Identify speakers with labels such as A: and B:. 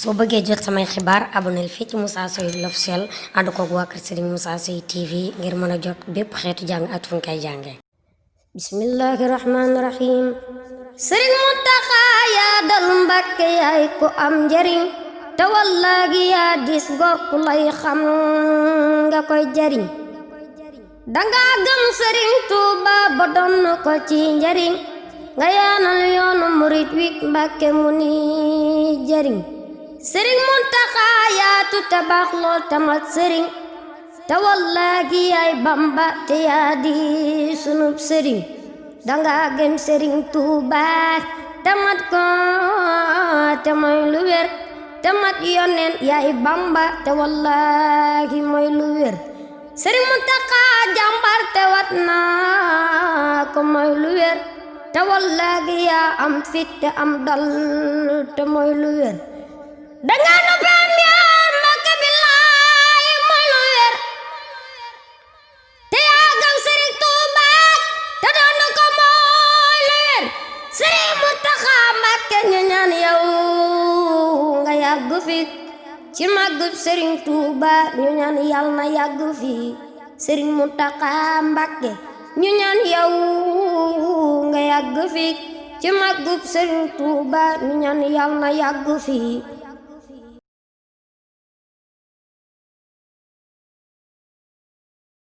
A: soo bëggee jot samay xibaar aboneel fii ci Moussa Seye l'officiel ànd ko waa kër Serigne Moussa Seye TV ngir mën a jot bépp xeetu jàng ak fu ñu koy jàngee. bismillahi rahmaani rahim. Serigne Mountakha yaa dal Mbàkke yaay ko am njariñ te wallaahi yaa dis gor ku lay xam nga koy jariñ. danga gëm Serigne Touba ba doon ko ci njariñ nga yaanal yoonu murit wi Mbàkke mu ni jariñ. Sëriñ Muntaxa yaatu te baax lool tamat sëriñ te wallaahi yaay Bamba te yaa di sunub sëriñ. danga gëm Sëriñ Tuuba tamat ko te mooy lu wér tamat yoneen yaay Bamba te wallaahi mooy lu wér. Sëriñ Muntaxa jàmbar te wat naa ko mooy lu wér te wallaahi yaa am fit te am dal te mooy lu wér. danga nu baam yaa Mbàkke billaay mooy lu wér te yaa gëm Sëriñ Tuuba te doon ko mooy lu wér. Sëriñ Muntaxa Mbàkke ñu ñaan yow nga yàgg fi ci màggub Sëriñ Tuuba ñu ñaan yàlla na yàgg fi. Sëriñ Muntaxa Mbàkke ñu ñaan yow nga yàgg fi ci màggub Sëriñ Tuuba ñu ñaan yàlla na yàgg fi.